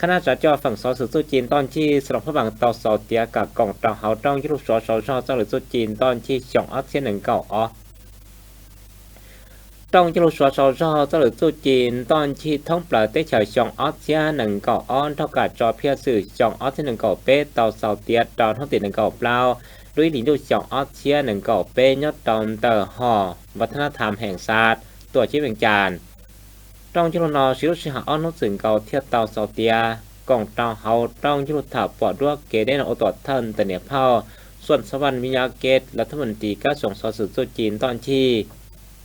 ຄະນະຈາເຈົ້າຝັ່ງຊອສສືບຈູ້ຈີນຕ້ອນຈີ້ ສະຫຼອງພະບາງເຕົາເສົາເຕຍກະກອງເຕົາເຮົາ ຕ້ອງຢູໂຣຊອຊ ເຈົ້າຫຼືຈູ້ຈີນຕ້ອນຈີ້ ຊອງອອສເຊຍໜຶ່ງເກົ້າອອ ຕ້ອງຢູໂຣຊອຊ ເຈົ້າຫຼືຈູ້ຈີນຕ້ອນຈີ້ ທ້ອງປາເຕະເຂົາ ຊອງອອສເຊຍໜຶ່ງເກົ້າອອ ເທົ່າກາດຈອເພຍສື່ ຊອງອອສເຊຍໜຶ່ງເກົ້າເປ ເຕົາເສົາເຕຍ ຕອນທ້ອງຕິດໜຶ່ງເກົ້າປາວ ລຸຍຫຼີນຢູ່ ຊອງອອສເຊຍໜຶ່ງເກົ້າເປ ຍອດຕອນເຕີຫໍ ວັດທະນະທຳແຫ່ງຊາດ ຕົວະເຈວຽງຈັນ ຕ້ອງຢູໂຣນອ ຊີລຸຊິຫາອອນນຸດສຶງເກົາ ທຽບເຕົາເສົາເຕຍ ກອງເຕົາເຮົາ ຕ້ອງຢູໂຣຖາປອດດ້ວຍເກເດນໂອຕົວເທິນ ຕະເໜຍເຜົ່າ ສ່ວນສະຫວັນ ວິຍາເກດ ລັດຖະມົນຕີກະຊວງຊອສສືບຈູ້ຈີນຕ້ອນຈີ້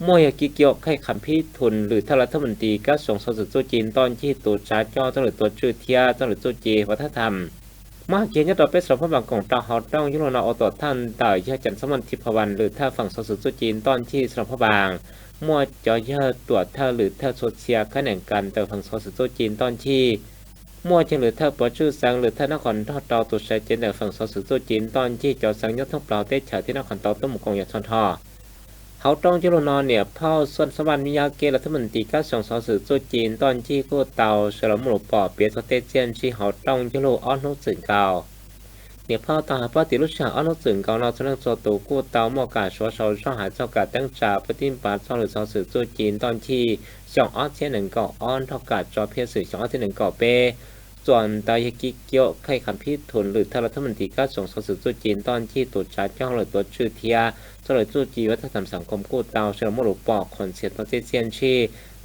ມົ້ວເຮຍກິກຽວ ໄຂ່ຄຳພີທຸນ ຫຼືເທົ່າລັດຖະມົນຕີກະຊວງຊອສສືບຈູ້ຈີນຕ້ອນຈີ້ ຕູຈາຈໍ້ ເຈົ້າຫຼືຕົວະຈື່ທຽ ເຈົ້າຫຼືຈູ້ຈີນວັດທະນະທຳ ມະຫາເກດຍອດຕອນເປ ສະຫຼອງພະບາງກອງເຕົາເຮົາ ຕ້ອງຢູໂຣນອ ໂອຕົວເທິນ ເຕີຍເຢີ ຈັນສະໝອນ ທິບພະວັນ ຫຼືເທົ່າຝັ່ງຊອສສືບຈູ້ຈີນຕ້ອນຈີ້ ສະຫຼອງພະບາງ ມົ້ວຈໍເຢີ ຕົວະເທິນ ຫຼືເທົ່າຊົດເຊຍ ຂະແໜງການເຕີຝັ່ງຊອສສືບຈູ້ຈີນຕ້ອນຈີ້ ມົ້ວເຈີ ຫຼືເທົ່າ ປອຈື່ແຊງ ຫຼືເທົ່ານະຄອນທໍເຕົາ ຕູໄຊເຈນ ເຕີຝັ່ງຊອສສືບຈູ້ຈີນຕ້ອນຈີ້ ເຈົ້າແຊງຍອດທົ່ງເປົ່າ ເຕະເຂົາ ທີ່ນະຄອນເຕົາ ຕຸ້ມກົງ ຢາຊອນທໍ ເຮົາຕ້ອງຢູໂຣນອ ເໜືອເພົ້າ ສ່ວນສະຫວັນ ວິຍາເກດ ລັດຖະມົນຕີກະຊວງຊອສສືບຈູ້ຈີນຕ້ອນຈີ້ ກູ້ເຕົາ ເຊີນລະມຸໂລປອ ເປໂຊເຕະເຊຍນຊີ ເຮົາຕ້ອງຢູໂຣອອນນຸດສຶງເກົາ ເໜືອເພົ້າ ຕາຫາປາຕີລຸຊາ ອອນນຸດສຶງເກົາ ນອກຈາກນັ້ນ ໂຊຕູ ກູ້ເຕົາ ໝໍກາ ຊວຊ ຊອຫາ ເຈົ້າກາດ ຕັ້ງຈາ ປະຕິບັດ ຊອສສືບ ຊອສສືບຈູ້ຈີນຕ້ອນຈີ້ ຊອງອອສເຊຍໜຶ່ງເກົ້າອອນ ເທົ່າກາດຈອເພຍສື່ ຊອງອອສເຊຍໜຶ່ງເກົ້າເປ ສ່ວນຕາຍາກິກຽວ ໄຂ່ຄຳພີທຸນ ຫຼືເທົ່າລັດຖະມົນຕີກະຊວງຊອສສືບຈູ້ຈີນຕ້ອນຈີ້ ຕູຈາເຈົ້າ ເຈົ້າຫຼືຕົວະຈື່ທຽ ເຈົ້າຫຼືຈູ້ຈີນວັດທະນະທຳສັງຄົມ ກູ້ເຕົາ ເຊີນລະມຸໂລປອ ຂົນເສຍໂຕເຕເຊຍນຊີ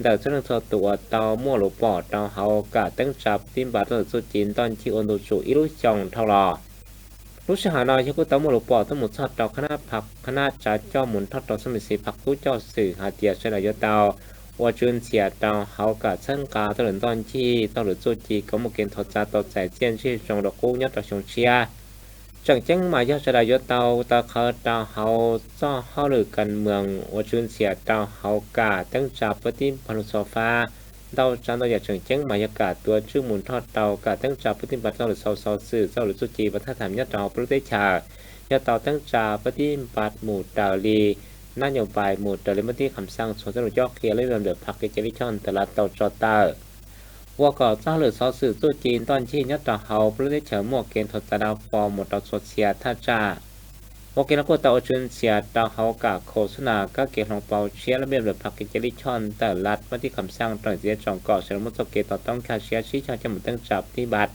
ເດີເຈົ້າໜຶ່ງໂຊຕູ ເຕົາມົ້ວໂລປອ ເຕົາເຮົາກາດ ຕັ້ງຈາປະຕິບັດ ເຈົ້າຫຼືຈູ້ຈີນຕ້ອນຈີ້ ໂອນດູຊູ ອີລຸຊອງ ເທົ່າຫຼໍ່ ລຸຊາຫານອຍ ເຮັດກູ້ເຕົາມົ້ວໂລປອ ຕົວໝູຊອດ ເຕົາຄະນະພັກ ຄະນະຈາເຈົ້າໝູນທອດ ເຕົາສະມິດສີ ພັກຕູ້ເຈົ້າສື່ ຫາເຕຍ ເຊີນອາຍຸເຕົາ ອວະຈືນເສຍເຕົາເຮົາກາດ ເຊິ່ງກາເຈົ້າເລີນຕ້ອນຈີ້ ເຈົ້າຫຼືຈູ້ຈີນ ກໍໝູເກນໂທຈາ ເຕົາໃຈເຊຍນຊີ ຊົງດອກກູ້ຍອດເຕົາຊົງເຊຍ ເຈີງເຈັງໝາຍອດຈະໄດ້ຍອດເຕົາ ຕາເຄີເຕົາເຮົາ ເຈາະເຮົາຫຼືການເມືອງ ອວະຈືນເສຍເຕົາເຮົາກາດ ຕັ້ງຈາປະຕິບັດ ໂຊຟາ ເຕົາຈານເຕົາຢາເຈີງເຈັງໝາຍອດກາດ ຕົວຈື່ໝູນທອດເຕົາກາດ ຕັ້ງຈາປະຕິບັດ ເຈົ້າຫຼືຊາວຊາວສື່ ເຈົ້າຫຼືຈູ້ຈີນວັດທະນະທຳ ຍອດເຕົາປະເທດຊາດ ຍອດເຕົາຕັ້ງຈາປະຕິບັດ ໝູເຕົາລີ ນະໂຍບາຍໝູເຕົາລີ ມະຕິຄຳສັ່ງ ສ່ວນເຈົ້າໜ້າທີ່ເຈົ້າເຂດ ແລະ ລະບຽບພັກ ກິດຈະລິກທອນ ຕະຫຼາດເຕົາຈອດເຕີ ຫົວກອດເຈົ້າ ຫຼືຊອສື່ຈູ້ຈີນຕ້ອນຈີ້ ຍອດເຕົາເຮົາ ປະເທດເຈີໝວກເກນ ໂທຈາດາຟອ ໝູເຕົາຊົດເຊຍ ທ່າຈາ ໂອເຄນະ ໂກຕາໂອຊືນເສຍ ຕາເຮົາກະໂຄສະນາ ກະເກດລອງເປົາເຊຍ ລະບຽບເດີນພັກ ກິດຈະລິກທອນ ຕະຫຼາດ ມະຕິຄຳສັ່ງ ຕອນເສຍຈອງເກາະ ເສຍລະມຸດໂຕເກ ຕໍ່ຕ້ອງຄາເຊຍ ຊີ້ເຈົ້າຈະໝູຕັ້ງຈາປະຕິບັດ